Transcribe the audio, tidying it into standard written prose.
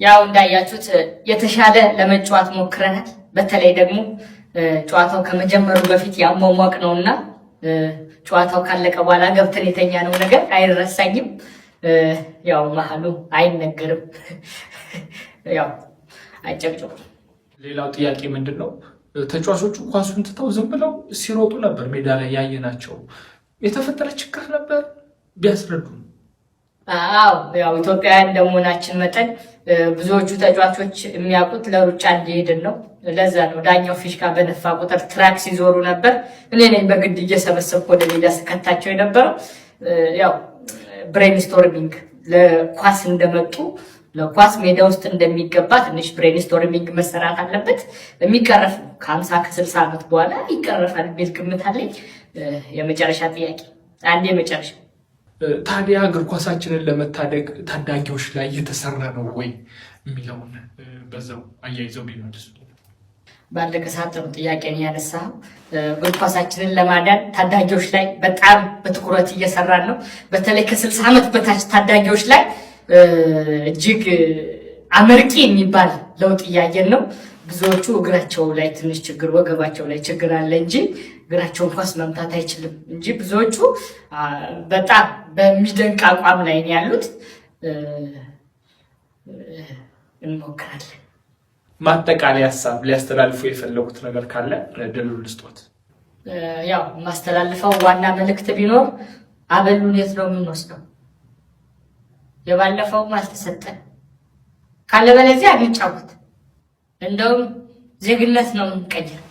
ያው እንዳያችሁት የተሻለ ለመጫወት ሞክረናል። በተለይ ደግሞ ጨዋታው ከመጀመሩ በፊት ያሟሟቅ ነውና ጨዋታው ካለቀ በኋላ ገብተን የተኛነው ነገር አይረሳኝም። ያው መሀሉ አይነገርም። ያው አጨቅጭቁ። ሌላው ጥያቄ ምንድን ነው? ተጫዋቾቹ ኳሱን ትተው ዝም ብለው ሲሮጡ ነበር ሜዳ ላይ ያየናቸው። የተፈጠረ ችግር ነበር ቢያስረዱ። አዎ፣ ያው ኢትዮጵያውያን እንደመሆናችን መጠን ብዙዎቹ ተጫዋቾች የሚያውቁት ለሩጫ እንደሄድን ነው። ለዛ ነው ዳኛው ፊሽካ በነፋ ቁጥር track ሲዞሩ ነበር። እኔ ነኝ በግድ እየሰበሰብኩ ወደ ሜዳ ስከታቸው የነበረው። ያው brainstorming ለኳስ እንደመጡ፣ ለኳስ ሜዳ ውስጥ እንደሚገባ ትንሽ brainstorming መሰራት አለበት። የሚቀረፍ ነው። ከ50 ከ60 ዓመት በኋላ ይቀረፋል የሚል ግምት አለኝ። የመጨረሻ ጥያቄ፣ አንድ የመጨረሻ። ታዲያ እግር ኳሳችንን ለመታደግ ታዳጊዎች ላይ እየተሰራ ነው ወይ የሚለውን በዛው አያይዘው ቢመልሱ። ባለቀ ሰዓት ጥሩ ጥያቄን ያነሳኸው። እግር ኳሳችንን ለማዳን ታዳጊዎች ላይ በጣም በትኩረት እየሰራን ነው። በተለይ ከ60 ዓመት በታች ታዳጊዎች ላይ እጅግ አመርቂ የሚባል ለውጥ እያየን ነው። ብዙዎቹ እግራቸው ላይ ትንሽ ችግር፣ ወገባቸው ላይ ችግር አለ እንጂ እግራቸውን ኳስ መምታት አይችልም እንጂ ብዙዎቹ በጣም በሚደንቅ አቋም ላይ ነው ያሉት። እንሞክራለን። ማጠቃለያ ሀሳብ ሊያስተላልፉ የፈለጉት ነገር ካለ እድሉን ልስጦት። ያው የማስተላልፈው ዋና መልእክት ቢኖር አበሉን የት ነው የምንወስደው? የባለፈውም አልተሰጠን። ካለበለዚያ አንጫወት። እንደውም ዜግነት ነው የምንቀይር።